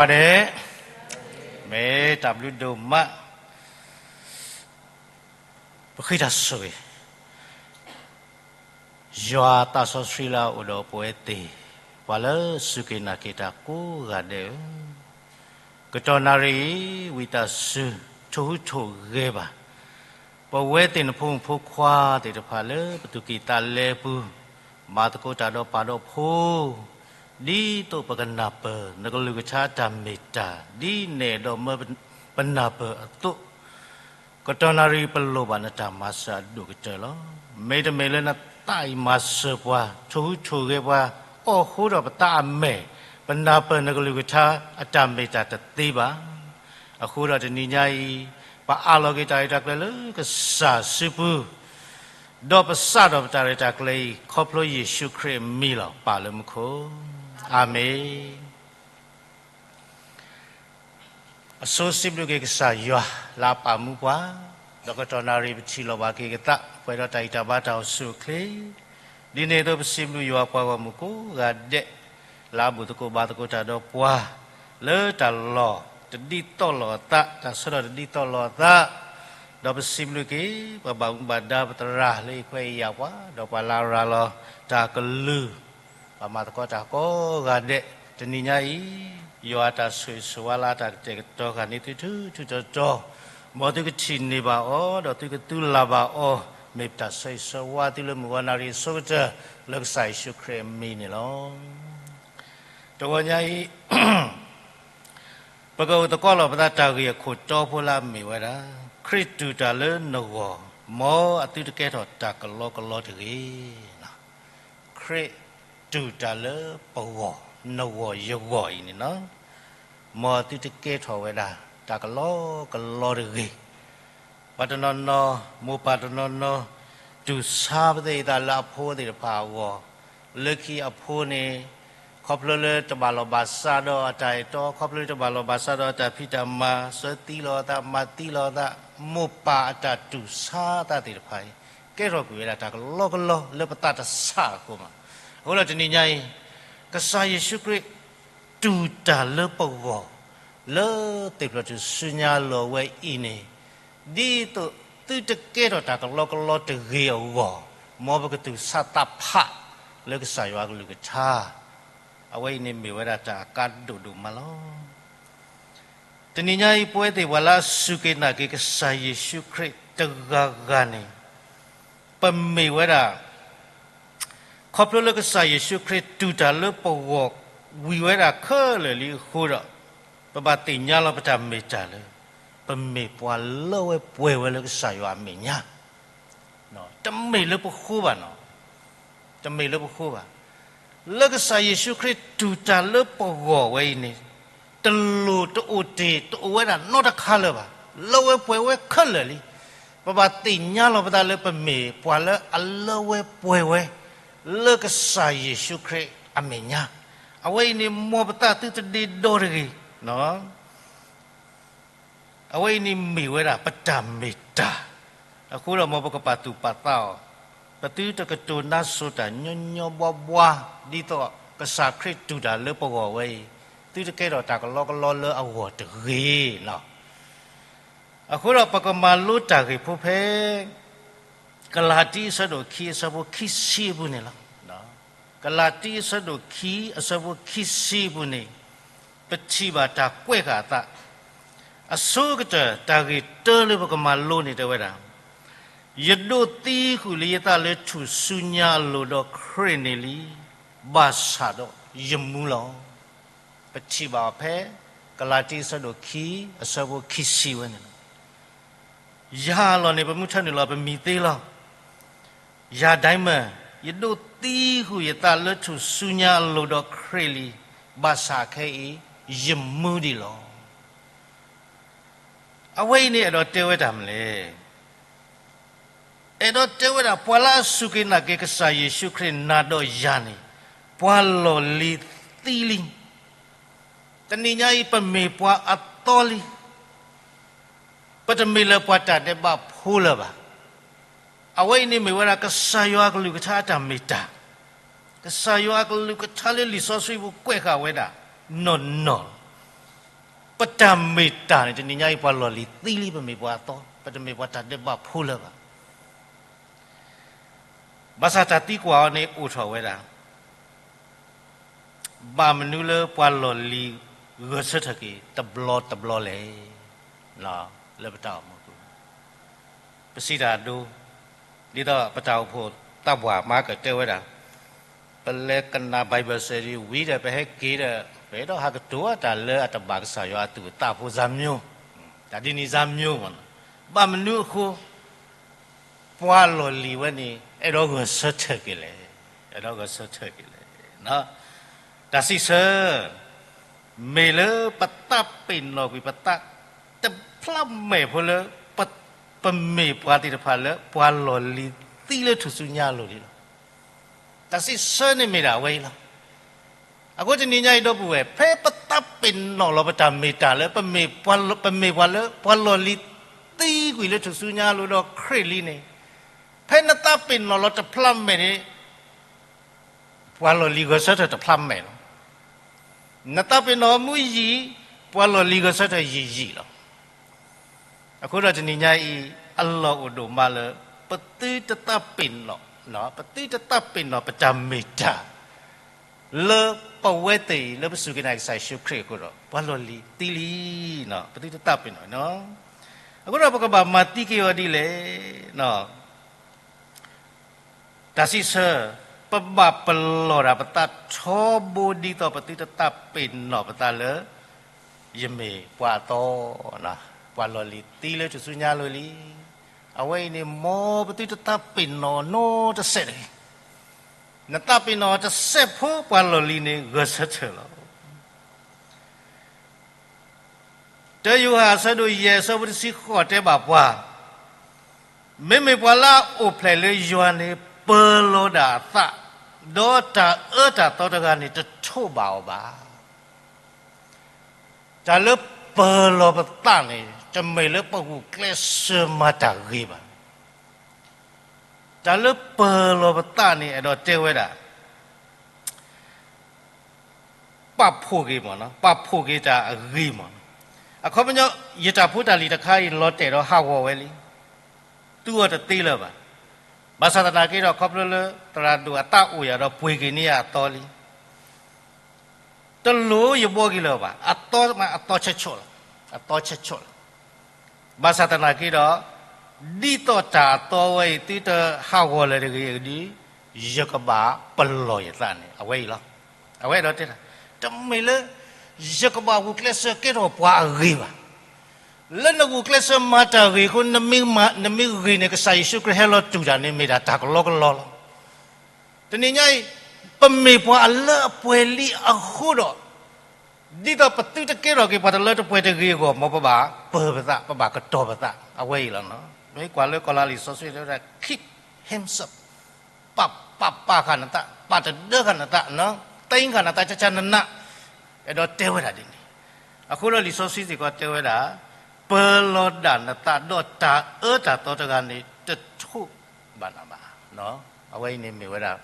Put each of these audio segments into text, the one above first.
ပှၤဒဲး, မ့ၢ်တၢ်ဘျုးဒိၣ်မး, ပဃ့တၢ်ဆိၣ်ဂ့ၤ, ယွၤသးစီဆှံလၢအအိၣ်ဒီးပဝဲသ့ၣ်, ပှၤလၢစူၢ်က့ၤနာ်က့ၤတၢ်ကိးဂၤဒဲးဧၢ, ကတီၢ်နၣ်ရံၣ်အံၤ ဝံသးစူၤထိၣ်ဟူးထိၣ်ဂဲၤဘၣ် ပဝဲသ့ၣ်နဖိမုၣ်ဖိခွါသ့ၣ်တဖၣ်လၢပသူၣ်ကံၢ်သးလဲပူၤ, မၤသကိးတၢ်ဒီးပၢ်ဒီးဖိ, ဒ်သိးပကနၢ်ပၢၢ်နကလုၢ်ကထါတၢ်မ့ၢ်တၢ်, ဒ်နအဲၣ်ဒိးမၢပနၢ်ပၢၢ်အသိး, ကတီၢ်နၣ်ရံၣ်ပလိၣ်ဘၣ်နတၢ်မၤစၢၤအဒိၣ်ကတၢၢ်လီၤ. မ့တမ့ၢ်လၢနသးအံၤမၤစၢၤပှၤ, ထိၣ်ဟူးထိၣ်ဂဲၤပှၤ, အီၣ်ဃိဒီးပသးအမဲာ်, ပနၢ်ပၢၢ်နကလုၢ်ကထါအတၢ်မ့ၢ်တၢ်တသ့ဘၣ်. အဃိဒီးတနံၤညါအံၤ, ပအးလီၤက့ၤတၢ်ရဲၣ်တၢ်ကျဲၤလၢကစၢ်စုပူၤ, ဒီးပစးထီၣ်ပတၢ်ရဲၣ်တၢ်ကျဲၤအံၤ ခီဖျိယ့ၣ်ၡူးခရံာ်အမံၤလီၤ. ပၢ်လၢမူခိၣ်, အၤမ့ၣ်. အဆိစံးဘျုးက့ၤကစၢ်ယွၤလၢအပာ်မူပှၤ, ဒီးကတီၢ်နၣ်ရံၣ်ပထံၣ်လိာ်ဘၣ်က့ၤကသး ပှဲၤဒီးတၢ်ဂံၢ်တၢ်ဘါတၢ်အိၣ်ဆူၣ်အိၣ်ချ့, ဒ်န့ၣ်အသိးပစံးဘျုးယွၤပှၤဂီၢ်မုၢ်ကိးဂၤဒဲး လၢအဘူၣ်သကိးဘါသကိးတၢ်ဒီးပှၤ, လၢတၢ်လီၢ်တဒ်သိးလိာ်အသး, တၢ်ဆၢထၢၣ်တဒ်သိးလိာ်အသး, ဒီးပစံးဘျုးက့ၤ ပှၤဘၣ်မူဘၣ်ဒါပသရၣ်လၢအခွဲးအယာ်ပှၤ, ဒီးပှၤလၢအရၤလီၤတၢ်ကလုၢ် ပှၤမၤသကိးတၢ်ကိးဂၤဒဲး, တနံၤညါအံၤ, ယွၤအတၢ်ဆိၣ်ဂ့ၤဆိၣ်ဝါလၢအတၢ်ကတဲာ်ကတီၤဃာ်န့ၢ်သုထူထူတီတီ, မ်သုကထံၣ်န့ၢ်ဘၣ်အီၤ, ဒီးသုကသူလၢ်ဘၣ်အီၤ, မ့ၢ်ပတၢ်ဆိၣ်ဂ့ၤဆိၣ်ဝါသုလၢမုၢ်ဂီၤနၣ်ရံၣ်အဆိကတၢၢ်, လၢကစၢ်ယ့ၣ်ၡူးခရံာ်အမံၤန့ၣ်လီၤ. တဂီၤညါအံၤ ပကအိၣ်သကိးလီၤပသးတၢ်ဂ့ၢ်အခိၣ်တီဖိလၢအမ့ၢ်ဝဲဒၣ်, ခရံာ်တူၢ်တၢ်လၢနဂီၢ်, မ်အသုတကဲထီၣ်တၢ်ကလီကလီတဂ့ၤ. ခရံာ်တူၢ်တၢ်လၢပဂီၢ်, နဂီၢ်ယဂီၢ်အံၤန့ၣ်လီၤ. မ်အသုတကဲထီၣ်ဝဲဒၣ် တၢ်ကလီကလီတဂ့ၤ. ပှၤတနီၤနီၤ, မိၢ်ပၢ်တနီၤနီၤ, တူၢ်ဆါပသ့ၣ်အသးလၢအဖိသ့ၣ်တဖၣ်အဂီၢ်, လၢခံအဖိန့ၣ်, ခီဖျိလၢတဘၣ်လီၢ်ဘၣ်စးဒီးအတၢ်အဲၣ်တီ, ခီဖျိလၢတဘၣ်လီၢ်ဘၣ်စးဒီးအတၢ်ဖံးတၢ်မၤ, စၢသံလီၤအသး, မၤသံလီၤအသး, မိၢ်ပၢ်အတၢ်တူၢ်ဆါသးသ့ၣ်တဖၣ်အံၤ, ကဲထီၣ်ကွံာ်ဝဲဒၣ်တၢ်ကလီကလီလၢပသးတဆးအဃိမး. အဃိဒီးတနံၤညါအံၤ, ကစၢ်ယ့ၣ်ၡူးခရံာ် တူၢ်တၢ်လၢပဂီၢ်, လၢသ့ၣ်ဖျိးထူၣ်စုညါအလီၢ်ဝဲအံၤန့ၣ်, ဒ်သိးသုတကဲထီၣ်တၢ်ကလီကလီတဂ့ၤအဂီၢ်, မ်ပကတူၢ်ဆါသးဖး လၢကစၢ်ယွၤကလုၢ်ကထါ, အဝဲအံၤန့ၣ်မ့ၢ်ဝဲဒၣ်တၢ်အကါဒိၣ်ဒိၣ်မးလီၤ. တနံၤညါအံၤ ပဝဲသ့ၣ်ပှၤလၢအစူၢ်က့ၤနာ်က့ၤကစၢ်ယ့ၣ်ၡူးခရံာ်တဂၤဂၤန့ၣ်, ပမ့ၢ်ဝဲဒၣ် ခီဖျိလၢကစၢ်ယ့ၣ်ၡူးခရံာ်တူၢ်တၢ်လၢပဂီၢ်ဝံၤဝဲဒၣ်ခဲလၢာ်လံအဃိဒီး, ပဘၣ်သ့ၣ်ညါလီၤပတၢ်မ့ၢ်တၢ်လၢ ပမ့ၢ်ပှၤလၢဝဲပှဲၤဝဲလၢကစၢ်ယွၤအမဲာ်ညါ, တမ့ၢ်လၢပဃိဘၣ်နီၤ, တမ့ၢ်လၢပဃိဘၣ်. လၢကစၢ်ယ့ၣ်ၡူးခရံာ်တူၢ်တၢ်လၢပဂီၢ်ဝဲအံၤန့ၣ်, တလိၣ်တအိၣ်တ့ၢ်တအိၣ်ဝဲဒၣ်နီတခါလၢၤဘၣ်, လၢဝဲပှဲၤဝဲခဲလၢာ်လံ. ပဘၣ်သ့ၣ်ညါလီၤပသးလၢပမ့ၢ်ပှၤလၢအလၢဝဲပှဲၤဝဲ လၢကစၢ်ယ့ၣ်ၡူးခရံာ်အမဲာ်ညါ, အဝဲအံၤန့ၣ် မ်ပသးသုတဒ့ဒီတဂ့ၤ. အဝဲအံၤန့ၣ်မ့ၢ်ဝဲဒၣ်ပတၢ်မ့ၢ်တၢ်, အဃိဒီးမ်ပကပာ်သူၣ်ပာ်သးအီၤ, ပသုတကတိၤနါစိၤတၢ်ညီညီဘှါဘှါ, ဒ်သိးကစၢ်ခရံာ်တူၢ်တၢ်လၢပဂီၢ်ဝဲအံၤ, သုတကဲထီၣ်တၢ်ကလီကလီလၢအဂီၢ်တဂ့ၤလီၤ. အဃိဒီးပကမၤလိတၢ်ဂ့ၢ်ဖိဖဲ ကလၤတံအဆၢဒိၣ်ခံအဆၢဖိခံဆံအပူၤန့ၣ်လီၤ. ကလၤတံအဆၢဒိၣ်ခံအဆၢဖိခံဆံအပူၤန့ၣ်, ပထံၣ်ဘၣ်တၢ်ကွဲးဃာ်အသး, အဆိကတၢၢ်တၢ်ဂ့ၢ်တၢလၢပကမၤလိန့ၣ်တဲဝဲဒၣ်, ယဒိးသံဃုာ်လၢယသးလၢထူၣ်စုညါအလိၤဒီးခရံာ်န့ၣ်လံ, ဘၣ်ဆၣ်ဒီးယမူလီၤ. ပထံၣ်ဘၣ်အီၤဖဲ ကလၤတံအဆၢဒိၣ်ခံ အဆၢဖိခံဆံဝဲန့ၣ်လီၤ. ယၤအလီၢ်န့ၣ် ပမုၢ်ထၢနုာ်လီၤပမံၤသ့လီၤ. ယၤဒၣ်မၢ်, ယဒိးသံဃုာ်ယသးလၢထူၣ်စုညါအလိၤဒီးခရံာ်လံ, ဘၣ်ဆၣ်ခဲအံၤ ယမူဒံးလီၤ. အဝဲအံၤန့ၣ်အဲၣ်ဒိးတဲဝဲတၢ်မနုၤလဲၣ်. အဲၣ်ဒိးတဲဝဲဒၣ် ပှၤလၢအစူၢ်က့ၤနာ်က့ၤကစၢ်ယ့ၣ်ၡူးခရံာ်နၤဒီးယၤန့ၣ်, ပှၤလီၢ်လံၤသံလံ. တနံၤညါအံၤ ပမ့ၢ်ပှၤအသီလံ. ပတမ့ၢ်လၢပှၤတၢ်ဒဲးဘးဖိလၢၤဘၣ်. အဝဲအံၤန့ၣ်မ့ၢ်ဝဲဒၣ် ကစၢ်ယွၤအကလုၢ်ကထါအတၢ်မ့ၢ်တၢ်, ကစၢ်ယွၤအကလုၢ်ကထါလၢလံာ်စီဆှံပူၤကွဲးဃာ်ဝဲဒၣ်နီၢ်နီၢ်လီၤ. ပတၢ်မ့ၢ်တၢ်န့ၣ် တနံၤညါအံၤ ပှၤလီၢ်လံၤသံလံ ပမ့ၢ်ပှၤအသီ, ပတမ့ၢ်ပှၤတၢ်ဒဲးဘးဖိလၢၤဘၣ်. ဘၣ်ဆၣ်တၢ်သံကွၢ်အီၤန့ၣ်အိၣ်ထီၣ်ဝဲဒၣ်, ဘၣ်မနုၤလၢပှၤလီၢ်လံၤဂဲၤဆၢထၢၣ်က့ၤတဘျီတဘျီလဲၣ်, လၢပတၢ်အိၣ်မူပူၤ, ပစံးတၢ်အဒိ, ဒ်သိးပတၢ်အိၣ်ဖှိၣ်သးပှၢ်မၤကတၢၢ်ဝဲဒၣ်, ပလဲၤကနၣ် Bible study ဝံၤဒီး ပဟဲက့ၤဒီး ပအဲၣ်ဒိးဟးကတိၤတၢ်လၢအတဘၣ်ကစၢ်ယွၤအသူၣ်အသးဖိ ဇာမျိုး, တၢ်ဒ်န့ၣ် ဇာမျိုးမ့ၢ်နီၤ. ဘၣ်မနုၤအဃိ ပှၤလီၢ်လံၤဝဲန့ၣ် အဲၣ်ဒိးဂဲၤဆၢထၢၣ်က့ၤလဲၣ်, အဲၣ်ဒိးဂဲၤဆၢထၢၣ်က့ၤလဲၣ်. တၢ်စံးဆၢ မ့ၢ်လၢပသးပ့ၤနီၣ်ကွံာ်ပသးတဖျးမဲာ်ဖိလၢ ပမ့ၢ်ပှၤသ့ၣ်တဖၣ်လၢပှၤလီၢ်လံၤသံလၢထူၣ်စုညါအလိၤလံလီၤ. တၢ်စံးဆၢန့ၣ်မ့ၢ်ဒၣ်အဝဲအံၤလီၤ. အဃိတနံၤညါအံၤ ဒီပုၢ်ဝဲၢ် ဖဲပသးပ့ၤနီၣ်လီၤပတၢ်မ့ၢ်တၢ်လၢ ပမ့ၢ်ပှၤလၢ ပှၤလီၢ်လံၤသံကွံာ်လၢထူၣ်စုညါအလိၤဒီးခရံာ်လံန့ၣ်, ဖဲနသးပ့ၤနီၣ်လီၤတဖျးမဲာ်န့ၣ် ပှၤလီၢ်လံၤဂဲၤဆၢထၢၣ်တဖျးမဲာ်လီၤ. နသးပ့ၤနီၣ်မူယံာ်, ပှၤလီၢ်လံၤဂဲၤဆၢထၢၣ်ယံာ်ယံာ်လီၤ. အဃိဒီးတနံၤညါအံၤ အလီၢ်အိၣ်ဒိၣ်မးလၢ ပသုတသးပ့ၤနီၣ်, ပသုတသးပ့ၤနီၣ်ပတၢ်မ့ၢ်တၢ် လၢပဝဲသ့ၣ်အံၤ လၢပစူၢ်က့ၤနာ်က့ၤကစၢ်ယ့ၣ်ၡူးခရံာ်အဃိဒီး ပှၤလီၢ်လံၤသံလံ, ပသုတသးပ့ၤနီၣ်. အဃိဒီးပကဘၣ်မၤသံက့ၤအီၤဒ်လဲၣ်. တၢ်စံးဆၢ, ပဘၣ်ပလီၢ်ဒၣ်ပသးထီဘိဒ်သိးပသုတသးပ့ၤနီၣ်ပသးလၢ ယမ့ၢ်ပှၤအသီ, ပှၤလီၢ်လံၤသံလၢထူၣ်စုညါအလိၤလံ. အဝဲအံၤန့ၣ် မ်ပသုတသးပ့ၤနီၣ်နီတစဲးတဂ့ၤ. နသးပ့ၤနီၣ်တစဲးဖိ ပှၤလီၢ်လံၤန့ၣ်ဂဲၤဆၢထၢၣ်လီၤ. တၢယိၤဟၣ်အဆၢဒိၣ်ယဲၢ်အဆၢဖိတဆံဃိးတဲဘၣ်ပှၤ, မ့မ့ၢ်ပှၤလၢအအိၣ်ဖျဲၣ်လၢယွၤန့ၣ် ပၢၤလီၤဒၣ်အသး, ဒီးတၢ်အၢတၢ်သီတဂၤန့ၣ် တထိးဘၣ်အီၤဘၣ်. တၢ်လၢပၢၤလီၤပသးန့ၣ် တမ့ၢ်လၢပဂုာ်ကျဲးစၢးမၤတၢ်ဂ့ၤဘၣ်. တၢ်လၢပၢၤလီၤပသးန့ၣ် အဲၣ်ဒိးတဲဝဲဒၣ် ပာ်ဖှိၣ်က့ၤမ့ၢ်နီၤ, ပာ်ဖှိၣ်က့ၤတၢ်အဂ့ၤမ့ၢ်နီၤ. အခီပညီ ယတၢ်ဖိတၢ်လံၤတခါအံၤ လီၤတဲာ်ဒီးဟးဂီၤဝဲလံ, သူအီၤတသ့လၢၤဘၣ်. ဘၣ်ဆၣ်သနာ်က့ဒီး ခီဖျိလၢသရၣ်ဒိၣ်အသးအိၣ်ယၤဒီး ပှ့ၤက့ၤန့ၢ်ယၤအသီလံ. တလိၣ်ယဘှီက့ၤလၢၤဘၣ်, အသီမးအသီဆဲးဆိးလီၤ, အသီဆဲးဆိးလီၤ. ဘၣ်ဆၣ်သနာ်က့ဒီး ဒ်သိးတၢ်အသီဝဲအံၤ သုတဟးဂီၤလၢၤတဂ့ၤအံၤဒီး ယကဘၣ်ပလီၢ်ယသးန့ၣ် အဝဲအံၤလီၤ. အဝဲအဲၣ်ဒိးတဲတၢ်, တမ့ၢ်လၢ ယကဘၣ်ဂုာ်ကျဲးစၢးကဲထီၣ်ပှၤအဂ့ၤဘၣ်. လၢနဂုာ်ကျဲးစၢးမၤတၢ်ဂ့ၤအဃိ နမ့ၢ်ဂ့ၤန့ၣ် ကစၢ်ယ့ၣ်ၡူးခရံာ်ဟဲလီၤတူၢ်တၢ်န့ၣ် မ့ၢ်ဒၣ်တၢ်ကလီကလီလီၤ. တနံၤညါအံၤ ပမ့ၢ်ပှၤအလၢအပှဲၤလံအဃိဒီး ဒ်သိးပသုတကဲထီၣ်က့ၤပှၤတလၢတပှဲၤတဂ့ၤအဂီၢ် မ်ပဘၣ်ပၢၤပသး, ပဘၣ်ကတီၤပသး, အဝဲအံၤလီၤ. မ့ၢ်ကွၢ်လၢကီၤလၤလံာ်စီဆှံတဲဝဲဒၣ် keep himself, ပာ်ပာ်ပာ်ဃာ်နသး, ပာ်တဒၢဃာ်နသး, သ့ဃာ်နသး ကကနနး, အဲၣ်ဒိးတဲဝဲဒၣ်ဒ်န့ၣ်. အဃိဒီးလံာ်စီဆှံစ့ၢ်ကီးတဲဝဲဒၣ်, ပၢၤလီၤဒၣ်နသးဒီးတၢ်အၢတၢ်သီတဂၤန့ၣ် တထိးဘၣ်နၤဘၣ်. အဝဲအံၤန့ၣ်မ့ၢ်ဝဲဒၣ်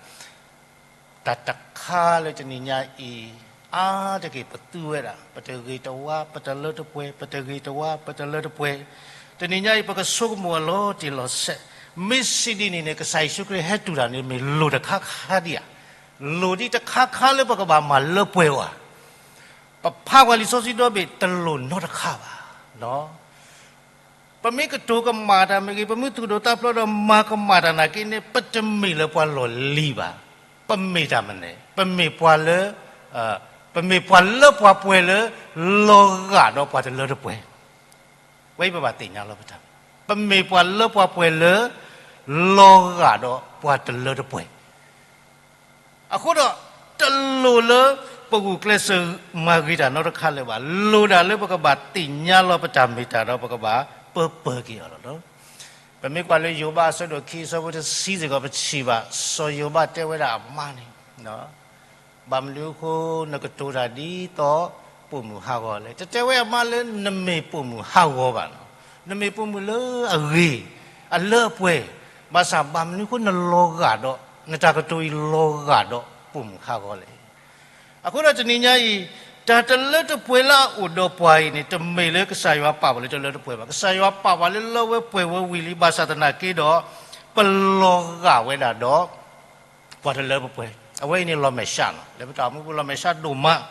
တၢ်တခါလၢတနံၤညါအံၤ အါတက့ၢ်ပသူဝဲဒၣ် ပတဂ့ၤတဝါ ပတလၢတပှဲၤ, ပတဂ့ၤတဝါ ပတလၢတပှဲၤ. တနံၤညါအံၤ ပကဆိကမိၣ်အလီၤတံၢ်လီၤဆဲး, မ့ၢ်စံးဒ်န့ၣ်န့ၣ် ကစၢ်ယ့ၣ်ၡူးခရံာ်ဟဲတူၢ်တၢ်န့ၣ် မ့ၢ်လိၣ်တခါခါဒံးဧါ. လိၣ်ဒံးတခါခါလၢပကဘၣ်မၤလၢပှဲၤဧါ. ပဖးကွၢ်လံာ်စီဆှံဒီဘ့ၣ်တလိၣ်နီတခါဘၣ်. ပမ့ၢ်ကတိၤကမၣ်တၢ်မ့ၢ်ဂ့ၤ, ပမ့ၢ်သူၣ်ဒိၣ်သးဖျိးဒီးမၤကမၣ်တၢ်နာ်က့န့ၣ် ပတမ့ၢ်လၢပှၤလီၢ်လံၤဘၣ်. ပမ့ၢ်တၢ်မနုၤလဲၣ်, ပမ့ၢ်ပှၤလၢ, ပမ့ၢ်ပှၤလၢပှၤပှဲၤလၢ လီၤဂာ်ဒီးပှၤတလၢတပှဲၤ. ဝဲအံၤပဘၣ်သ့ၣ်ညါလီၤပတၢ်, ပမ့ၢ်ပှၤလၢပှၤပှဲၤလၢ လီၤဂာ်ဒီးပှၤတလၢတပှဲၤ. အဃိဒီး တလိၣ်လၢပဂုာ်ကျဲးစၢးမၤဂ့ၤတၢ်နီတခါလၢၤဘၣ်. လိၣ်ဒၣ်လၢပကဘၣ်သ့ၣ်ညါလီၤပတၢ်မ့ၢ်တၢ်ဒီး ပကဘၣ်ပၢပၢၤက့ၤအီၤလီၤ. ပမ့ၢ်ကွၢ်လၢယိၤဘးအဆၢဒိၣ်ခံအဆၢဖိတဆံစ့ၢ်ကီး ပထံၣ်ဘၣ် စီၤယိၤဘးတဲဝဲဒၣ်အမါန့ၣ်, ဘၣ်မနုၤအဃိ နကတိၤတၢ်ဒ်သိးပိာ်မုၣ်ဟးဂီၤလဲၣ်. တတဲဝဲအမါလၢနမ့ၢ်ပိာ်မုၣ်ဟးဂီၤဘၣ်နီၤ. နမ့ၢ်ပိာ်မုၣ်လၢအဂ့ၤ, အလၢအပှဲၤ, ဘၣ်ဆၣ်ဘၣ်မနုၤအဃိနလီၤဂာ်ဒီး, နတၢ်ကတိၤအံၤလီၤဂာ်ဒီးပိာ်မုၣ်ဟးဂီၤလဲၣ်. အဃိဒီးတနံၤညါအံၤ တၢ်တလၢတပှဲၤလၢအအိၣ်ဒီးပှၤအံၤန့ၣ် တမ့ၢ်လၢကစၢ်ယွၤပာ်ပှၤလၢတလၢတပှဲၤဘၣ်. ကစၢ်ယွၤပာ်ပှၤလၢလၢဝဲပှဲၤဝဲဝံၤလံ ဘၣ်ဆၣ်သနာ်က့ဒီး ပလီၤဂာ်ဝဲဒၣ်ဒီး ပှၤတလၢတပှဲၤ. အဝဲအံၤန့ၣ်လီၤမဲာ်ဆှးလီၤ. လၢပတၢ်အိၣ်မူပူၤလီၤမဲာ်ဆှးဒိၣ်မး.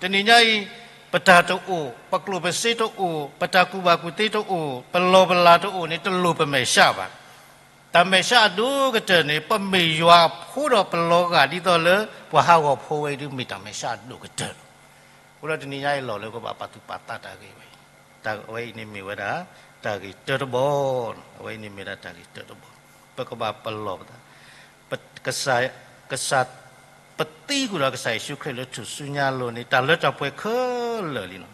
တနံၤညါအံၤ ပတၢ်တအိၣ်, ပကျိၣ်ပစ့တအိၣ်, ပတၢ်ကူၣ်ဘၣ်ကူၣ်သ့တအိၣ်, ပလီၢ်ပလၤတအိၣ်န့ၣ် တလိၣ်ပမဲာ်ဆှးဘၣ်. တၢ်မဲာ်ဆှးအဒိၣ်ကတၢၢ်န့ၣ် ပမ့ၢ်ယွၤအဖိဒီးပလီၤဂာ်ဒ်သိးလၢ ပှၤဟးဂီၤဖိဝဲအံၤဒုး မ့ၢ်တၢ်မဲာ်ဆှးအဒိၣ်ကတၢၢ်လီၤ. အဃိဒီးတနံၤညါအံၤလီၢ်လၢပကဘၣ်ပာ်သူၣ်ပာ်သးတၢ်ဂ့ၢ်ဝဲအံၤ, အဝဲအံၤန့ၣ်မ့ၢ်ဝဲဒၣ် တၢ်ဂ့ၢ်တၢတဘီ, အဝဲအံၤန့ၣ်မ့ၢ်ဒၣ်တၢ်ဂ့ၢ်တၢတဘီ, ပကဘၣ်ပလီၢ်ပသး, ကစၢ်, ကစၢ်, ပသံဃုာ်ဒီးကစၢ်ယ့ၣ်ၡူးခရံာ်လၢထူၣ်စုညါအလိၤန့ၣ် တၢ်လၢတၢ်ပှဲၤခဲလၢာ်လံလီၤ.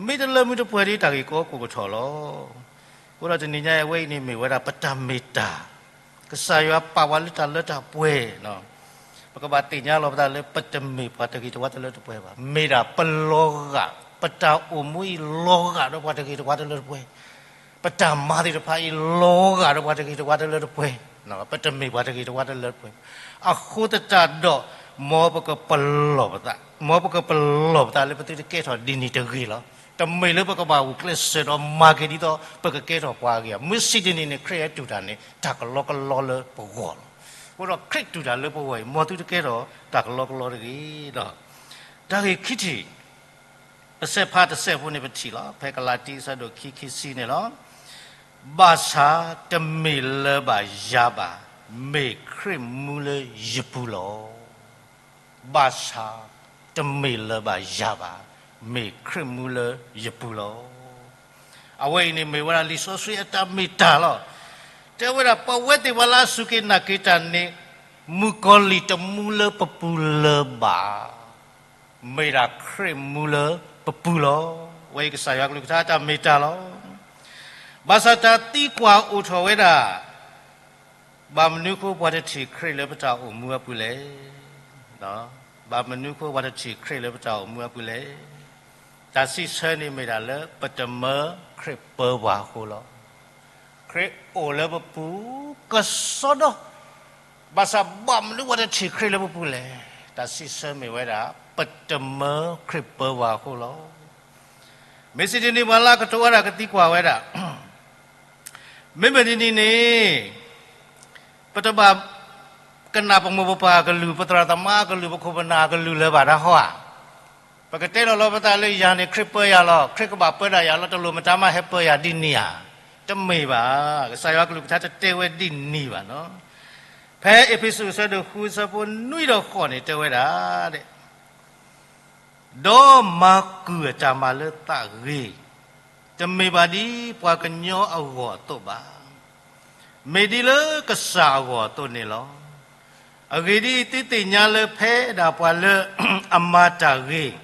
မ့ၢ်တလၢမ့ၢ်တပှဲၤဒ်တၢ်ဂ့ၢ်ကီကိၢ်ကထီၣ်လီၤ. အဃိဒီးတနံၤညါအဝဲအံၤန့ၣ်မ့ၢ်ဝဲဒၣ်ပတၢ်မ့ၢ်တၢ်, ကစၢ်ယွၤပာ်ပှၤလၢတၢ်လၢတၢ်ပှဲၤ ပကဘၣ်သ့ၣ်ညါလီၤပသးလၢပတမ့ၢ်ပှၤတဂ့ၤတဝါတလၢတပှဲၤဘၣ်. မ့ၢ်ဒၣ်ပလီၤဂာ်, ပတၢ်အိၣ်မူအံၤလီၤဂာ်ဒီးပှၤတဂ့ၤတဝါတလၢတပှဲၤ, ပတၢ်မၤသ့ၣ်တဖၣ်အံၤလီၤဂာ်ဒီးပှၤတဂ့ၤတဝါတလၢတပှဲၤ, ပတမ့ၢ်ပှၤတဂ့ၤတဝါတလၢတပှဲၤ. အဃိသတးဒီး မ်ပကပလီၢ်ပသး, မ်ပကပလီၢ်ပသးလၢပသုတကဲထီၣ်ဒ်န့ၣ်တဂ့ၤလီၤ. တမ့ၢ်လၢပကဘၣ်ဂုာ်ကျဲးစၢးဒီးမၤက့ၤဒ်သိး ပကကဲထီၣ်ပှၤအဂ့ၤဧါ. မုၢ်ဆ့ၣ်ဒ်န့ၣ်န့ၣ် ခရံာ်ဟဲတူၢ်တၢ်န့ၣ် တၢ်ကလီကလီလၢပဂီၢ်လီၤ. အဃိဒီးခရံာ်တူၢ်တၢ်လၢပဂီၢ်အံၤ မ်သုတကဲထီၣ်တၢ်ကလီကလီတဂ့ၤဒီး တၢ်ဂ့ၢ်ခံထံၣ်, ပစဲးဖးတစဲးဖိန့ၣ်ပထံၣ်လီၤ. ဖဲကလၤတံအဆၢဒိၣ်ခံ ခံဆံန့ၣ်လီၤ. ဘၣ်ဆၣ်တမ့ၢ်လၢၤဘၣ်ယၤဘၣ်, မ့ၢ်ခရံာ်မူလၢယပူၤလီၤ. ဘၣ်ဆၣ်တမ့ၢ်လၢၤဘၣ်ယၤဘၣ်, မ့ၢ်ခရံာ်မူလၢယပူၤလီၤ. အဝဲအံၤန့ၣ်မ့ၢ်ဝဲဒၣ်လံာ်စီဆှံအတၢ်မ့ၢ်တၢ်လီၤ. တဲဝဲဒၣ် ပဝဲသ့ၣ်ပှၤလၢအစူၢ်က့ၤနာ်က့ၤတၢ်န့ၣ် မုၣ်ကီၤလံၢ်တမူလၢပပူၤလၢၤဘၣ်. မ့ၢ်ဒၣ်ခရံာ်မူလၢပပူၤလီၤ. အဝဲအံၤကစၢ်ယွၤကလုၢ်ကထါတၢ်မ့ၢ်တၢ်လီၤ. ဘၣ်ဆၣ်တၢ်သံကွၢ်အိၣ်ထီၣ်ဝဲဒၣ် ဘၣ်မနုၤအဃိပှၤတထံၣ်ခရံာ်လၢပတၢ်အိၣ်မူအပူၤလဲၣ်. ဘၣ်မနုၤအဃိပှၤတထံၣ်ခရံာ်လၢပတၢ်အိၣ်မူအပူၤလဲၣ်. တၢ်စံးဆၢန့ၣ်မ့ၢ်ဒၣ်လၢ ပတမၢခရံာ်ပၢပှၤအဃိလီၤ. ခရံာ်အိၣ်လၢပပူၤကစီဒီ, ဘၣ်ဆၣ်ဘၣ်မနုၤပှၤတထံၣ်ခရံာ်လၢပပူၤလဲၣ်. တၢ်စံးဆၢမ့ၢ်ဝဲဒၣ် ပတမၢခရံာ်ပၢပှၤအဃိလီၤ. မ့ၢ်စံးဒ်န့ၣ် ပှၤလၢအကတိၤဝဲဒၣ်ကသံကွၢ်ဝဲဒၣ် မ့မ့ၢ်ဒ်န့ၣ်န့ၣ် ပတဘၣ်ကနၣ်ပမိၢ်ပပၢ်အကလုၢ်, ပသရၣ်သမါအကလုၢ်, ပခိၣ်ပနၢ်အကလုၢ်လၢၤဘၣ်တၢ်ဟီဧါ. ပကတဲလီၤလီၤပသးလၢယၤန့ၣ် ခရံာ်ပၢယၤလီၤ, ခရံာ်ကဘၣ်ပၢဒၣ်ယၤလီၤ, တလိၣ်မတၤမးဟဲပၢယၤဒ်န့ၣ်ဧါ. တမ့ၢ်ဘၣ်, ကစၢ်ယွၤကလုၢ်ကထါတတဲဝဲဒ်န့ၣ်ဘၣ်နီၤ. ဖဲအ့းဖ့းစူးအဆၢဒိၣ်ဃုအဆၢဖိနွံဒီးဃိးန့ၣ် တဲဝဲဒၣ် ဒီးမၤကုၢ်အတၢ်မၤလၢသးဂ့ၤ, တမ့ၢ်ဘၣ်ဒ်ပှၤကညီအဂီၢ်အသိးဘၣ်, မ့ၢ်ဒ်လၢကစၢ်အဂီၢ်အသိးန့ၣ်လီၤ. အဂ့ၢ်ဒ်အံၤ, သုသ့ၣ်ညါလၢဖဲဒၣ်ပှၤလၢအမၤတၢ်ဂ့ၤ,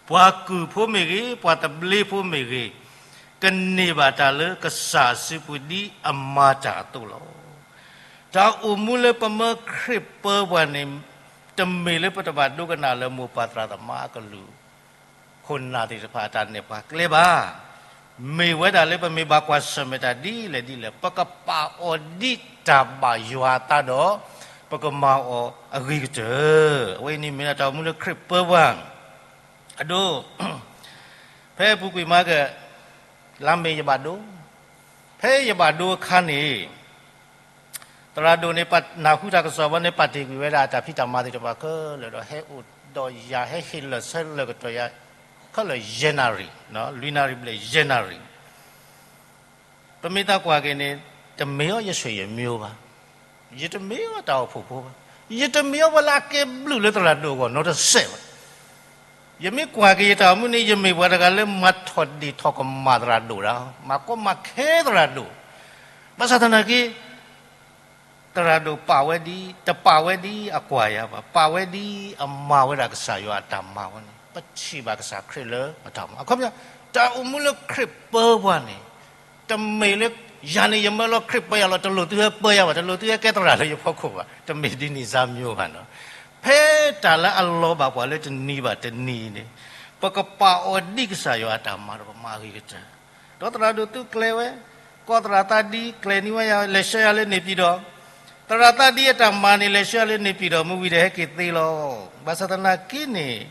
ပှၤကုၢ်ဖိမ့ၢ်ဂ့ၤ, ပှၤသဘျ့ဖိမ့ၢ်ဂ့ၤ, ကန့ၢ်ဘၣ်တၢ်လၢကစၢ်အစုပူၤဒ်အမၤတၢ်အသိးလီၤ. တၢ်အိၣ်မူလၢပမၢခရံာ်ပၢပှၤန့ၣ် တမ့ၢ်လၢပတဘၣ်ဒိကနၣ်လၢမိၢ်ပၢ်သရၣ်သမါအကလုၢ်, ခိၣ်နၢ်သ့ၣ်တဖၣ်အတၢ်နဲၣ်ပှၤကျဲဘၣ်. မ့ၢ်ဝဲဒၣ်လၢပမ့ၢ်ဘၣ်ကွၢ်ဆၢၣ်မဲာ်တၢ်ဒ်လဲၣ်ဒ်လဲၣ်, ပကပာ်အီၤဒ်တၢ်ဘၣ်ယွၤအသးဒီး ပကမၤအီၤအဂ့ၤကတၢၢ်. အဝဲအံၤန့ၣ်မ့ၢ်ဒၣ်တၢ်အိၣ်မူလၢခရံာ်ပၢပှၤ အဒိ ဖဲအပူၤကွံာ်မးက လါမ့ၤယဘၣ်ဒိ, ဖဲယဘၣ်ဒိအခါန့ၣ် သရၣ်ဒိၣ်န့ၣ် နၢ်ဟူတၢ်ကစီၣ်ဘီန့ၣ် ပာ်တ့ၢ်ကွံာ်ဝဲဒၣ်အတၢ်ဖံးတၢ်မၤသ့ၣ်တဖၣ်ခဲလၢာ်ဒီး ဟဲအိၣ်ဒီးယၤ ဟဲဟ့ၣ်လၢာ်ဆၢလၢာ်ကတီၢ်ယၤ ခဲလၢာ်ယဲၢ်နၣ်ရံၣ်, လွံၢ်နၣ်ရံၣ်ဘျဲၣ်ယဲၢ်နၣ်ရံၣ် ပမ့ၢ်သးကွၢ်က့ၤန့ၣ် တမ့ၢ်အီၤယဆွေယမျိုးဘၣ်, ယတမ့ၢ်အီၤတၢ်အိၣ်ဖှိၣ်ဖိဘၣ်, ယတမ့ၢ်အီၤပှၤလၢအကဲဘျုးလၢသရၣ်ဒိၣ်အဂီၢ်နီတစဲးဘၣ်. ယမ့ၢ်ကွၢ်က့ၤယတၢ်အိၣ်မူန့ၣ် ယမ့ၢ်ပှၤတဂၤလၢမၤထီၣ်ဒ့ၣ်ထီၣ်ကမၣ်သရၣ်ဒိၣ်ဒၣ်, မၤကီမၤခဲသရၣ်ဒိၣ်, ဘၣ်ဆၣ်သနာ်က့ သရၣ်ဒိၣ်ပာ်ဝဲဒ်, တပာ်ဝဲဒ်အကွၢ်ယၤဘၣ်, ပာ်ဝဲဒ်အမၤဝဲဒၣ်ကစၢ်ယွၤအတၢ်မၤဝဲန့ၣ် ပထံၣ်ဘၣ်ကစၢ်ခရံာ်လၢအတၢ်မၤ. အခီပညီ တၢ်အိၣ်မူလၢခရံာ်ပၢပှၤန့ၣ် တမ့ၢ်လၢ ယၤန့ၣ်ယမၢလီၤခရံာ်ပၢယၤလီၤ, တလိၣ်သုဟဲပၢယၤဘၣ်, တလိၣ်သုဟဲကဲသရၣ်လၢယဖီခိၣ်ဘၣ်, တမ့ၢ်ဒ်န့ၣ်စၢ်မျိၤဘၣ်နီၤ. ဖဲတၢ်လၢအလီၤဘၣ်ပှၤလၢတနံၤဘၣ်တနံၤန့ၣ် ပကပာ်အီၤဒ်ကစၢ်ယွၤအတၢ်မၤဒီးပမၤအဂ့ၤကတၢၢ် ဒီးသရၣ်ဒိၣ်သုကျဲၤဝဲ, ကီၢ်သရၣ်သးဒံကျဲၤန့ၢ်ဝဲယၤ လဲၤဆှၢယၤလၢန့ၣ်ပၠံၣ်ဒီး, သရၣ်သးဒံအတၢ်မၤန့ၣ် လဲၤဆှၢယၤလၢန့ၣ်ပၠံၣ်ဒီး မုၢ်ဝံၤဒီးဟဲက့ၤသ့လီၤ. ဘၣ်ဆၣ်သနာ်က့န့ၣ်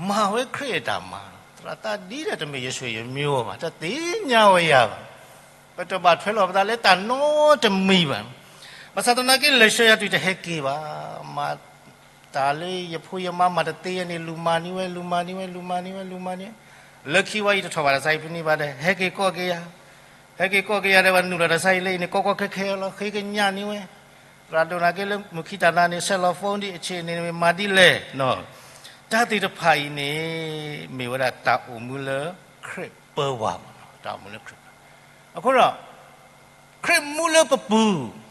မၤဝဲခရံာ်အတၢ်မၤ, သရၣ်သးဒ်လဲၣ်တမ့ၢ်ယဆွေယမျိုးဘၣ်, တသ့ၣ်ညါဝဲယၤဘၣ်. ပတဘၣ်ထွဲလီၤပသးလၢတၢ်နီတမံၤဘၣ်. ဘၣ်ဆၣ်သနာ်က့ လံာ်စီဆှံအံၤတဟဲက့ၤဘၣ်, မၤတၢ်လၢယဖိယမါမၤတသ့ယဲန့ၣ် လူၤမၤန့ၢ်ဝဲ လူၤမၤန့ၢ်ဝဲ လူၤမၤန့ၢ်ဝဲ လူၤမၤန့ၢ်ဝဲ, လၢခံဝဲအံၤတထီၣ်ဘၣ်တၢ်ဆါဟံၣ်ပနံးဘၣ်ဒီး ဟဲက့ၤကိးက့ၤယၤ ဟဲက့ၤကိးက့ၤယၤဒီး ပှၤနုာ်လီၤတၢ်ဆါဟံၣ်လၢအံၤန့ၣ် ကီကီခဲခဲလီၤ, ဃ့ကညးန့ၢ်ဝဲ, သရၣ်ဒိၣ်နာ်က့လၢမုၢ်ခံတၢ်နၤန့ၣ် ဆဲးလီၤ phone ဒ်အဆ့ၣ်န့ၣ် မ့ၢ်မၤဒ်လဲၣ်နီၤ. တၢ်သ့ၣ်တဖၣ်အံၤန့ၣ် မ့ၢ်ဝဲဒၣ်တၢ်အိၣ်မူလၢခရံာ်ပၢဝဲ, တၢ်အိၣ်မူလၢခရံာ်ပၢ. အဃိဒီး ခရံာ်မူလၢပပူၤ,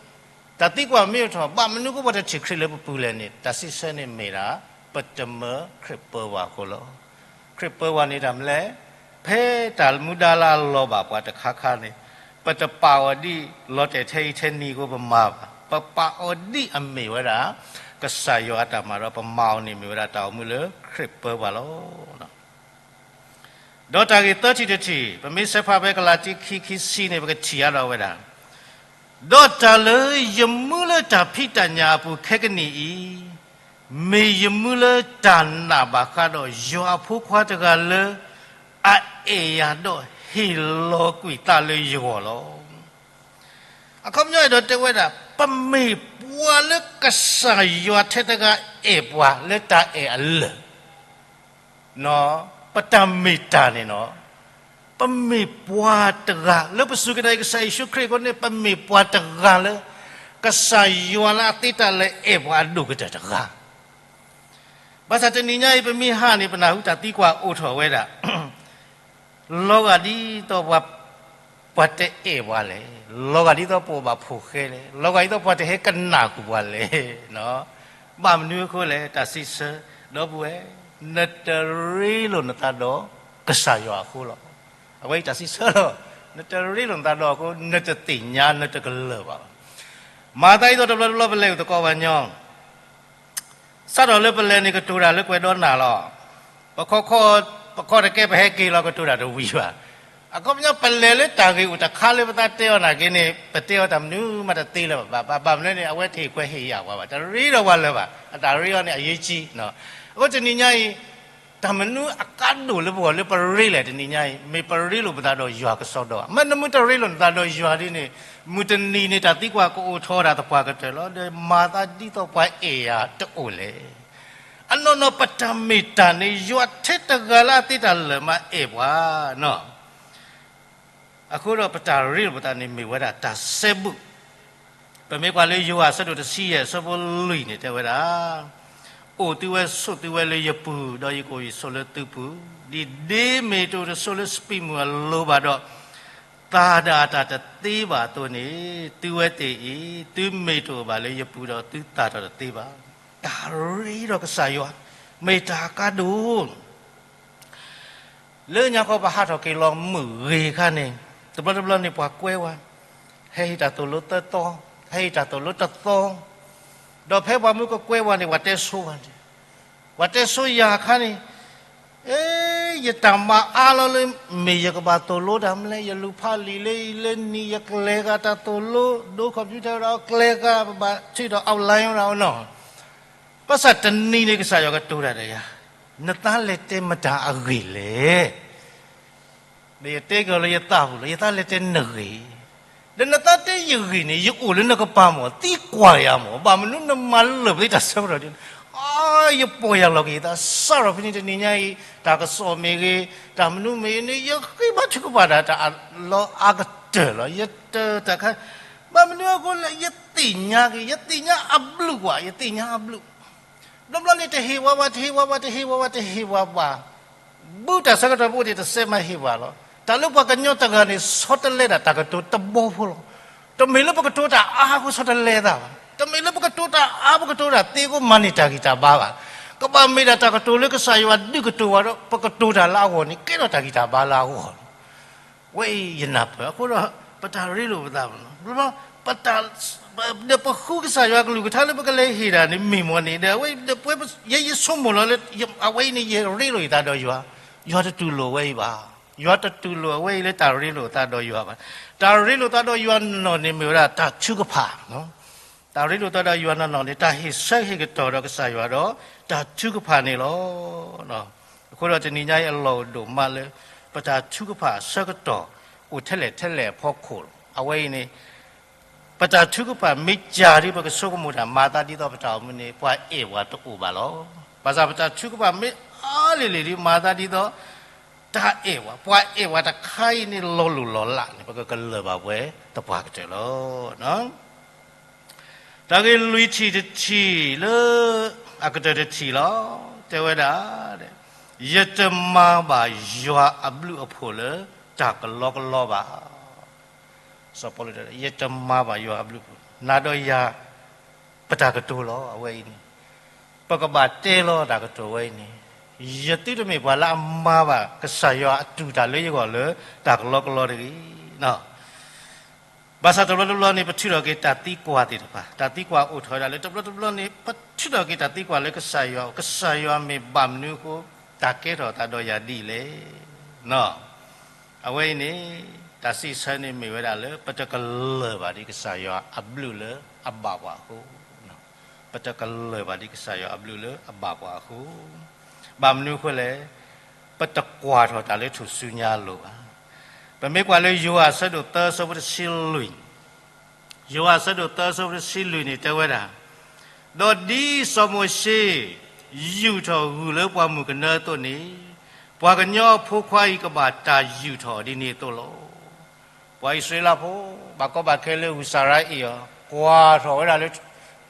တၢ်သံကွၢ်မ့ၢ်အိၣ်ထီၣ် ဘၣ်မနုၤအဃိပှၤတထံၣ်ခရံာ်လၢပပူၤလဲၣ်န့ၣ် တၢ်စံးဆၢန့ၣ်မ့ၢ်ဒၣ် ပတမၢခရံာ်ပၢဝဲအဃိလီၤ. ခရံာ်ပၢဝဲန့ၣ်တၢ်မနုၤလဲၣ်, ဖဲတၢ်မူဒါလၢအလီၤဘၣ်ပှၤတခါခါန့ၣ်, ပတပာ်အီၤဒ်လီၤတဲာ်ထဲအံၤထဲနံၤအဃိပမၤဘၣ်, ပပာ်အီၤဒ်အမ့ၢ်ဝဲဒၣ် ကစၢ်ယွၤအတၢ်မၤဒီး ပမၤအီၤန့ၣ်မ့ၢ်ဝဲဒၣ်တၢ်အိၣ်မူလၢခရံာ်ပၢဝဲလီၤ. ဒီးတၢ်ဂ့ၢ်သၢထံၣ်တထံၣ်, ပမ့ၢ်ဆဲးဖးဖဲကလၤတံခံ ခံဆံန့ၣ် ပကထံၣ်အါထီၣ်ဝဲဒၣ်, ဒီးတၢ်လၢယမူလၢတၢ်ဖံးတၢ်ညၣ်အပူၤခဲကနံၣ်အံၤ, မ့ၢ်ယမူလၢတၢ်နာ်ဘၣ်ဃးဒီးယွၤအဖိခွါတဂၤလၢ အအဲၣ်ယၤဒီးဟ့ၣ်လီၤကွံာ်သးလၢယဂီၢ်လီၤ. အခီပညီအဲၣ်ဒိးတဲဝဲဒၣ် ပမ့ၢ်ပှၤလၢကစၢ်ယွၤထဲတဂၤအဲၣ်ပှၤလၢတၢ်အဲၣ်အလၢာ် ပတၢ်မ့ၢ်တၢ်န့ၣ်နီၤ, ပမ့ၢ်ပှၤတဂၤလၢပစူၢ်က့ၤနာ်က့ၤကစၢ်ယ့ၣ်ၡူးခရံာ်အဃိန့ၣ် ပမ့ၢ်ပှၤတဂၤလၢ ကစၢ်ယွၤလၢအသ့တၢ်လၢအဲၣ်ပှၤအဒိၣ်ကတၢၢ်တဂၤ. ဘၣ်ဆၣ်တနံၤညါအံၤ ပမ့ၢ်ဟးန့ၣ် ပနၢ်ဟူတၢ်သံကွၢ်အိၣ်ထီၣ်ဝဲဒၣ် လီၤဂာ်ဒ်သိးပှၤ, ပှၤတအဲၣ်ပှၤလဲၣ်, လီၤဂာ်ဒ်သိးပှၤဘၣ်ဖိၣ်ဃဲလဲၣ်, လီၤဂာ်ဒ်သိးပှၤတဟဲကနၣ်ဃုာ်ပှၤလဲၣ်, ဘၣ်မနုၤအဃိလဲၣ် တၢ်စံးဆၢ, ဒီပုၢ်ဝဲၢ်, နတရ့လိာ်နသးဒီးကစၢ်ယွၤအဃိလီၤ. အဝဲအံၤတၢ်စံးဆၢလီၤ. နတရ့လိာ်နသးဒီးအဃိ နတသ့ၣ်ညါ နတကလၢၤဘၣ်. မၤသးဒ်သိးတဘျီတဘျီပလဲၤအိၣ်သကိးပှၤညီ စးထီၣ်လၢပလဲၤန့ၣ် ကတိၤတၢ်လၢကွဲးဒီးနၤလီၤ. ပခီခီ, ပခီတကဲပဟဲက့ၤလီၤ ကတိၤတၢ်တဝံၤဘၣ်. အခီပညီ ပလဲၤလၢတၢ်ဂ့ၢ်အိၣ်တခါလၢပသးတဲအီၤနာ်က့န့ၣ် ပတဲအီၤတၢ်မနုၤမးတသ့လၢၤဘၣ်. ဘၣ်မနုၤန့ၣ် အဝဲတဟ့ၣ်ခွဲးဟ့ၣ်ယာ်ပှၤဘၣ်. တရ့ဒီးပှၤလၢၤဘၣ်. အတၢ်ရ့အီၤန့ၣ် အရေးကြီး. အဃိတနံၤညါအံၤ တၢ်မနုၤအကါဒိၣ်လၢပဂီၢ်လၢပရ့လဲၣ်တနံၤညါအံၤ, မ့ၢ်ပရ့လိာ်ပသးဒီးယွၤကစီဒီဧါ. မ့ၢ်နမ့ၢ်တရ့လိာ်နသးဒီးယွၤဒ်န့ၣ်, မုၢ်တနံၤန့ၣ် တၢ်သံကွၢ်ကအိၣ်ထီၣ်ဒၣ်သပှၢ်ကတၢၢ်လီၤ. ဒီးမၤသးဒ်သိးပှၤအဲၣ်ယၤတအိၣ်လဲၣ်. အနီၢ်နီၢ်ပတၢ်မ့ၢ်တၢ်န့ၣ် ယွၤထဲတဂၤလၢအသ့တၢ်လၢာ်မးအဲၣ်ပှၤနီၤ. အဃိဒီးပတၢ်ရ့လိာ်ပသးန့ၣ်မ့ၢ်ဝဲဒၣ်တၢ်စဲဘူး. ပမ့ၢ်ကွၢ်လၢယိၤဟၣ်အဆၢဒိၣ်တဆံယဲၢ်အဆၢဖိလွံၢ်န့ၣ် တဲဝဲဒၣ်, အိၣ်သုဝဲဆိးသုဝဲလၢယပူၤ, ဒီးယကအိၣ်ယဆိးလၢသုပူၤ, ဒ်ဒ့မ့ၢ်တအိၣ်တဆိးလၢစပံးမုၢ်အလိၤဘၣ်ဒီး သၣ်ဒၣ်အတၢ်တသ့ဘၣ်အသိးန့ၣ်, သုဝဲသ့ၣ်အံၤ သုမ့ၢ်တအိၣ်ဘၣ်လၢယပူၤဒီးသုသၣ်ထီၣ်တသ့ဘၣ်. တၢ်ရ့ဒီးကစၢ်ယွၤ မ့ၢ်တၢ်အကါဒိၣ် လၢညါခီပဟးထီၣ်က့ၤလီၤမုၢ်ဂ့ၤအခါန့ၣ်, တဘျီတဘျီန့ၣ်ပှၤကွဲဝဲ, ဟဲဟ့ၣ်တၢ်သိၣ်လိသၢသီ, ဟဲဟ့ၣ်တၢ်သိၣ်လိတသီ, ဒီးဖဲပှၤမုၢ်ကကွဲဝဲန့ၣ် ပှၤတဲဆိဝဲန့ၣ်, ပှၤတဲဆိယၤအခါန့ၣ်, အ့ ယတၢ်မၤအါလီၤလၢ မ့ၢ်ယကဘၣ်သိၣ်လိတၢ်မနုၤလဲၣ်, ယလူၤဖးလံာ်လၢအံၤလၢနံၤ ယကျဲၤဃာ်တၢ်သိၣ်လိ, ဒိ computer ဒီးကျဲၤဃာ် ပဘၣ်ထုးဒီး outline ဝဲဒၣ်နီၤ. ဘၣ်ဆၣ်တနံၤန့ၣ်ကစၢ်ယွၤကတိၤတၢ်ဒီးယၤ, နသးလဲၤတဲမတၤအဂ့ၢ်လဲၣ်. ဒီးယတဲက့ၤလၢယသးပူၤလီၤ, ယသးလဲၤတဲနဂ့ၢ်, ဒီးနသးတဲယဂ့ၢ်န့ၣ် ယအိၣ်လၢနကပၤမး, သံကွၢ်ယၤမး, ဘၣ်မနုၤနမၤလၢာ်ပသ့တၢ်ဆၢကတီၢ်ဒ်န့ၣ်, အါ ယပီၢ်ယၢ်လီၤက့ၤယသး, စးထီၣ်ဖဲန့ၣ်တနံၤညါအံၤ, တၢ်ကစီၣ်မ့ၢ်ဂ့ၤ, တၢ်မနုၤမ့ၢ်ဂ့ၤန့ၣ် ယဃ့ဘါထုကဖၣ်ဒၣ်တၢ်လီၤအါကတၢၢ်လီၤ. ယတၢ်တၢ်ခါ, ဘၣ်မနုၤအဃိလဲၣ်, ယသ့ၣ်ညါက့ၤ, ယသ့ၣ်ညါအဘျုးကွၢ်, ယသ့ၣ်ညါအဘျုး ဘျီဘျီန့ၣ် တဟ့ၣ်ဝဲဘၣ်, တဟ့ၣ်ဝဲဘၣ်, တဟ့ၣ်ဝဲဘၣ်, တဟ့ၣ်ဝဲဘၣ်, ဘုတၢ်ဆၢကတီၢ်ဖိန့ၣ် တစဲးမၤဟ့ၣ်ဝဲလီၤ. တၢ်လၢပှၤကညီတဂၤန့ၣ် ဆီတလဲဒၣ်တၢ်ကတိၤတဘီဖိလီၤ. တမ့ၢ်လၢပကတိၤတၢ်အါအဃိဆီတလဲသးဘၣ်. တမ့ၢ်လၢပကတိၤတၢ်အါ ပကတိၤတၢ်သ့အဃိမၤန့ၢ်တၢ်ဂံၢ်တၢ်ဘါဘၣ်. ကဘၣ်မ့ၢ်ဒၣ်တၢ်ကတိၤလၢကစၢ်ယွၤဒုးကတိၤဝဲဒီး ပကတိၤတၢ်လၢအဂီၢ်န့ၣ် ကဲထီၣ်တၢ်ဂံၢ်တၢ်ဘါလၢအဂီၢ်လီၤ. ဝဲအံၤယနၢ်ပၢၢ်, အဃိဒီး ပတၢ်ရ့လိာ်ပသးဘၣ်လီၤ. ပတၢ်, ဒီးပဃုကစၢ်ယွၤကလုၢ်ကထါလၢပကလဲၤဟ့ၣ်တၢ်န့ၣ် မ့ၢ်မ့ၢ်န့ၣ်ဒီး အဝဲ ယဲယဆိကမိၣ်လီၤလၢ အဝဲအံၤန့ၣ် ယရ့လိာ်ယသးဒီးယွၤ, ယွၤတတူၢ်လိာ်ဝဲအံၤဘၣ်. ယွၤတတူၢ်လိာ်အဝဲအံၤလၢတၢ်ရ့လိာ်အသးဒီးယွၤဘၣ်. တၢ်ရ့လိာ်သးဒီးယွၤနီၢ်နီၢ်န့ၣ် မ့ၢ်ဝဲဒၣ်တၢ်ထုကဖၣ်, တၢ်ရ့လိာ်သးဒီးယွၤနီၢ်နီၢ်န့ၣ် တၢ်ဟ့ၣ်ဆၢဟ့ၣ်ကတီၢ်ဒီးကစၢ်ယွၤဒီး တၢ်ထုကဖၣ်န့ၣ်လီၤ. အဃိဒီးတနံၤညါအံၤအလီၢ်အိၣ်ဒိၣ်မးလၢ ပတၢ်ထုကဖၣ်အဆၢကတီၢ် အိၣ်ထဲလဲၣ်ထဲလဲၣ်အဖီခိၣ်လီၤ. အဝဲအံၤန့ၣ် ပတၢ်ထုကဖၣ်မ့ၢ်စၢ်ဒီး ပကဆိကမိၣ်တၢ်မၤသးဒ်သိးပတၢ်အိၣ်မူန့ၣ် ပှၤအဲၣ်ပှၤတအိၣ်ဘၣ်လီၤ. ဘၣ်ဆၣ်ပတၢ်ထုကဖၣ်မ့ၢ်အါလံၤလံၤဒီး မၤသးဒ်သိး တၢ်အဲၣ်ပှၤ, ပှၤအဲၣ်ပှၤတခါအံၤန့ၣ် လီၤလိၢ်လီၤလးန့ၣ် ပကကလၢၢ်ဘၣ်ပှၤသပှၢ်ကတၢၢ်လီၤ. တၢ်ဂ့ၢ်လွံၢ်ထံၣ်တထံၣ်လၢ အကတၢၢ်တထံၣ်လီၤ. တဲဝဲဒၣ်, ယတမၤဘၣ်ယွၤအဘျုးအဖှိၣ်လၢတၢ်ကလီကလီဘၣ်. စီၤပီလူးတဲ, ယတမၤဘၣ်ယွၤအဘျုးအဖှိၣ်, နၤဒီးယၤ ပတၢ်ကတိၤလီၤ အဝဲအံၤန့ၣ်, ပကဘၣ်တဲလီၤတၢ်ကတိၤဝဲအံၤန့ၣ်, ယသုတမ့ၢ်ပှၤလၢအမၤဘၣ်ကစၢ်ယွၤအတူၢ်တၢ်လၢယဂီၢ်လၢတၢ်ကလီကလီတဂ့ၤ. ဘၣ်ဆၣ်တဘျီတဘျီန့ၣ် ပထုးထီၣ်က့ၤတၢ်သံကွၢ်သ့ၣ်တဖၣ်, တၢ်သံကွၢ်အိၣ်ထီၣ်ဝဲဒၣ်လၢ တဘျီတဘျီန့ၣ် ပထုးထီၣ်က့ၤတၢ်သံကွၢ်လၢကစၢ်ယွၤ, ကစၢ်ယွၤမ့ၢ်ဘၣ်မနုၤအဃိ တၢ်ကဲထီၣ်သးဒီးယၤဒ်လဲၣ်. အဝဲအံၤန့ၣ် တၢ်စံးဆၢန့ၣ်မ့ၢ်ဝဲဒၣ်လၢ ပတကလၢၢ်ဘၣ်ဒ်ကစၢ်ယွၤအဘျုးလၢအဘၣ်ပှၤအဃိ, ပတကလၢၢ်ဘၣ်ဒ်ကစၢ်ယွၤအဘျုးလၢအဘၣ်ပှၤအဃိ, ဘၣ်မနုၤအဃိလဲၣ်, ပတကွၢ်ထီၣ်တၢ်လၢထူၣ်စုညါအလိၤဘၣ်. ပမ့ၢ်ကွၢ်လၢယိၤဟၣ်အဆၢဒိၣ်သၢအဆၢဖိတဆံလွံၢ်, ယိၤဟၣ်အဆၢဒိၣ်သၢအဆၢဖိတဆံလွံၢ်န့ၣ်တဲဝဲဒၣ်, ဒီးဒ်စီၤမိၤၡ့ ယူာ်ထီၣ်ဂုၢ်လၢပှၢ်မုၢ်ကနၢအသိးန့ၣ်, ပှၤကညီအဖိခွါအံၤကဘၣ်တၢ်ယူာ်ထီၣ်ဒ်န့ၣ်အသိးလီၤ. ပှၤအံၣ်စရ့လးဖိ ဘၣ်ကီဘၣ်ခဲလၢဂုၢ်စၢ်ရါအ့ၣ်အီၤ, ကွၢ်ထီၣ်ဝဲဒၣ်လၢ,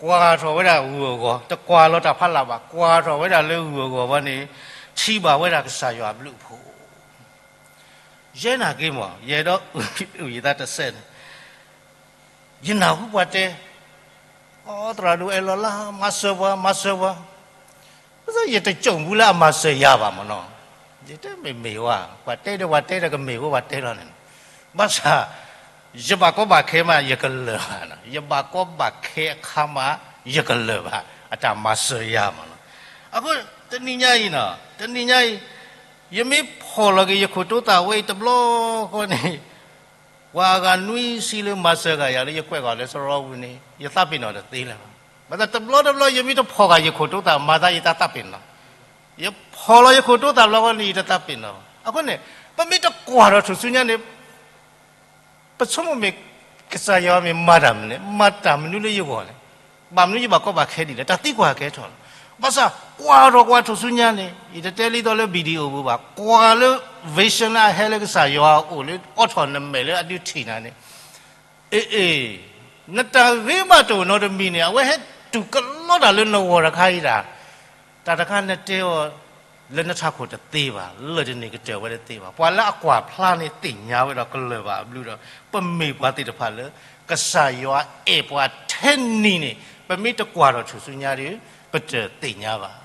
ကွၢ်ထီၣ်ဝဲဒၣ်ဂုၢ်အဂီၢ်, တကွၢ်လီၤတၢ်ဖးလၢ်ဘၣ်, ကွၢ်ထီၣ်ဝဲဒၣ်လၢဂုၢ်အဂီၢ်ဘၣ်န့ၣ်, ထံၣ်ဘၣ်ဝဲဒၣ်ကစၢ်ယွၤအဘျုးအဖှိၣ် ယဲနာ်က့မး, ယအဲၣ်ဒိးအုၣ်ယသးတစဲးန့ၣ်, ယနၢ်ဟူပှၤတဲ, အိ သရၣ်ဒိၣ်အဲၣ်လီၤလၢ မၤစၢၤပှၤ, မၤစၢၤပှၤ, ယတကိာ်ဘူးလၢအမၤစၢၤယၤဘၣ်မးနီၤ, ယတဲမ့ၢ်မ့ၢ်ဝဲ, ပှၤတဲဒီးပှၤတဲဒီးကမ့ၢ်ဝဲပှၤတဲလီၤန့ၣ်, ဘၣ်ဆၣ် ယဘၣ်ကီဘၣ်ခဲမး ယကလၢာ်ဘၣ်, ယဘၣ်ကီဘၣ်ခဲအခါမး ယကလၢာ်ဘၣ်, အတၢ်မၤစၢၤယၤမးနီၤ. အဃိတနံၤညါအံၤနီၤ, တနံၤညါအံၤ ယမ့ၢ်ဖီၣ်လီၤက့ၤယခိၣ်တိသၣ်ဝဲအံၤတဘျီဃီန့ၣ်, ပှၤအဂၤနွံဆံလၢမၤစၢၤဂၤယၤလၢယကွဲးဂီၤလၢစရီပူၤန့ၣ် ယသးပ့ၤနီၣ်တသ့လၢၤဘၣ်. ဘၣ်ဆၣ်တဘျီတဘျီ ယမ့ၢ်တဖီၣ်ဂၤယခိၣ်တိသၣ် မၤသးယတၢ်သးပ့ၤနီၣ်, ယဖီၣ်လီၤယခိၣ်တိသၣ်တဘျီဃီန့ၣ် ယတသးပ့ၤနီၣ်ဘၣ်. အဃိန့ၣ် ပမ့ၢ်တကွၢ်ထီၣ်ထူၣ်စုညါန့ၣ် ပဆိကမိၣ်မ့ၢ် ကစၢ်ယွၤမ့ၢ်မၤတၢ်မနုၤလဲၣ်, မၤတၢ်မနုၤလၢယဂီၢ်လဲၣ်, ဘၣ်မနုၤယဘၣ်ကီဘၣ်ခဲဒ်လဲၣ်, တၢ်သံကွၢ်ကဲထီၣ်လီၤ. ဘၣ်ဆၣ်ကွၢ်ထီၣ်ကွၢ်ထူၣ်စုညါန့ၣ် ယတတဲလံသိးလၢ video ပူၤဘၣ်, ကွၢ်လၢ vision လၢအဟဲလၢကစၢ်ယွၤအအိၣ်လၢ အိးထီၣ်နမဲာ်လၢအဒုးထံၣ်နၤန့ၣ်, အ့ အ့ နတၢ်ဂ့ၤဘၣ်တအိၣ်နီတမံၤန့ၣ် အဝဲဟဲတူၢ်ကလီတၢ်လၢနဂီၢ်တခါအံၤဒၣ်, တၢ်တခါနတဲအီၤ လၢနထးခိၣ်တသ့ဘၣ်, လၢာ်တန့ၢ်ကတၢၢ်ဝဲတသ့ဘၣ်. ပှၤလၢအကွၢ်ဖျါန့ၣ်သ့ၣ်ညါဝဲဒီးကလၢာ်ဘၣ်အဘျုးဒီး ပမ့ၢ်ပှၤသ့ၣ်တဖၣ်လၢ ကစၢ်ယွၤအဲၣ်ပှၤထဲနံၤန့ၣ် ပမ့ၢ်တကွၢ်ထီၣ်ထူၣ်စုညါဒီး ပတသ့ၣ်ညါဘၣ်.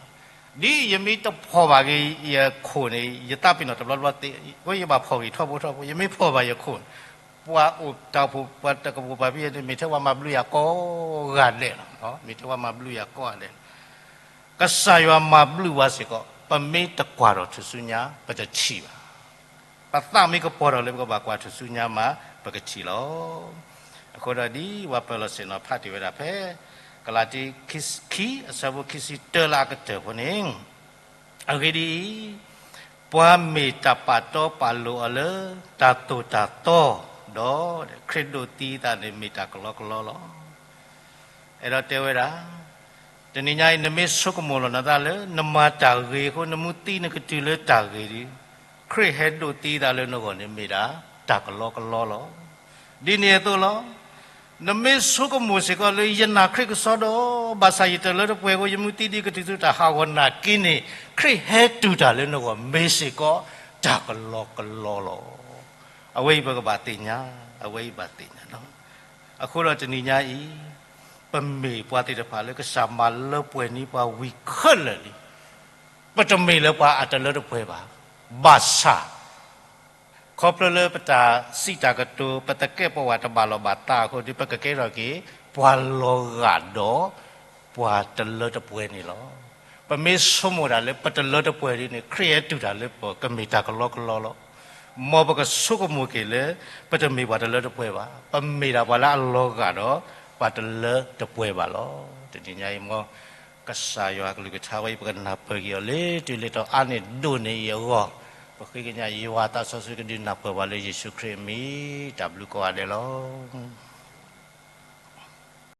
ဒ်ယမ့ၢ်တဖီၣ်ဘၣ်က့ၤယခိၣ်န့ၣ် ယသးပ့ၤနီၣ်တဘျီတဘျီသ့, အဃိယဘၣ်ဖီၣ်က့ၤထီဘိထီဘိ, ယမ့ၢ်ဖီၣ်ဘၣ်ယခိၣ် ပှၤအိၣ်တၢ်အိၣ်ဖှိၣ် ပှၤတကပိာ်ပာ်ဖဲန့ၣ် မ့ၢ်ထဲပှၤမၤဘျုးယၤကိးဂၤဒဲးလီၤ. မ့ၢ်ထဲပှၤမၤဘျုးယၤကိးဂၤဒဲးလီၤ. ကစၢ်ယွၤမၤဘျုးပှၤစ့ၢ်ကီး ပမ့ၢ်တကွၢ်ထီၣ်ထူၣ်စုညါ ပတထံၣ်ဘၣ်. ပသးမ့ၢ်ကပီၤထီၣ်လၢပကဘၣ်ကွၢ်ထူၣ်စုညါမး ပကထံၣ်လီၤ. အဃိဒီးဒ်ပှၤပၢၤလီၢ်ဆ့ၣ်နီၤဖးတ့ၢ်ဝဲဒၣ်ဖဲ ကလၤတံ ခံ အဆၢဖိခံဆံတၢလၢအကတၢၢ်ဖိန့ၣ်, အဂ့ၢ်ဒ်အံၤ, ပှၤမ့ၢ်တၢ်ပာ်တီပာ်လိၤအီၤလၢ တၢ်သိၣ်တၢ်သီ, ဒီးခရံာ်ဒိးသံအသးန့ၣ် မ့ၢ်တၢ်ကလီကလီလီၤ. အဲၣ်ဒိးတဲဝဲဒၣ်, တနံၤညါအံၤ နမ့ၢ်ဆိကမိၣ်လီၤနသးလၢ နမၤတၢ်ဂ့ၤအဃိ နမူသံနကတုၤလၢတၢ်ဂ့ၤဒီး, ခရံာ်ဟဲဒိးသံအသးလၢနဂီၢ်န့ၣ် မ့ၢ်ဒၣ်တၢ်ကလီကလီလီၤ. ဒ်န့ၣ်အသိးလီၤ. နမ့ၢ်ဆိကမိၣ်စ့ၢ်ကီးလၢ ယနာ်ခရံာ်ကစီဒီး ဘၣ်ဆၣ်ယတလၢတပှဲၤအဃိ ယမူသံဒ်ကတုၤဆူတၢ်ဟးဂီၤနာ်က့န့ၣ် ခရံာ်ဟဲတုၤတၢ်လၢနဂီၢ် မ့ၢ်စ့ၢ်ကီးတၢ်ကလီကလီလီၤ. အဝဲအံၤပကဘၣ်သ့ၣ်ညါ, အဝဲအံၤဘၣ်သ့ၣ်ညါလီၤ. အဃိဒီးတနံၤညါအံၤ, ပမ့ၢ်ပှၤသ့ၣ်တဖၣ်လၢကစၢ်မၤလၢပှဲၤန့ၢ်ပှၤဝံၤခဲလၢာ်လံ. ပတမ့ၢ်လၢပှၤအတလၢတပှဲၤဘၣ်. ဘၣ်ဆၣ် ခီဖျိလၢပတၢ်စံးတၢ်ကတိၤ ပသကဲးပဝးတဘၣ်လီၢ်ဘၣ်သးအဃိဒီး ပကကဲထီၣ်က့ၤ ပှၤလီၤဂာ်ဒီး ပှၤတလၢတပှဲၤန့ၣ်လီၤ. ပမ့ၢ်ဆိကမိၣ်ဒၣ်လၢပတလၢတပှဲၤဒ်န့ၣ် ခရံာ်ဟဲတုၤတၢ်လၢပကမ့ၢ်တၢ်ကလီကလီလီၤ. မ်ပကဆိကမိၣ်က့ၤလၢ ပတမ့ၢ်ပှၤတလၢတပှဲၤဘၣ်. ပမ့ၢ်ဒၣ်ပှၤလၢအလီၤဂာ်ဒီး ပှၤတလၢတပှဲၤဘၣ်လီၤ. တနံၤညါအံၤမ် ကစၢ်ယွၤအကလုၢ်ကထါဝဲအံၤ ပကနၢ်ပၢၢ်က့ၤအီၤလၢတုၤလၢတီၤအါန့ၢ်ဒိၣ်န့ၢ်အံၤအဂီၢ်, ပဃ့ကညးယွၤသးစီဆှံကဒုးနၢ်ပၢၢ်ပှၤလၢယ့ၣ်ၡူးခရံာ်အမံၤ, တၢ်ဘျုးကိးဂၤဒဲးလီၤ.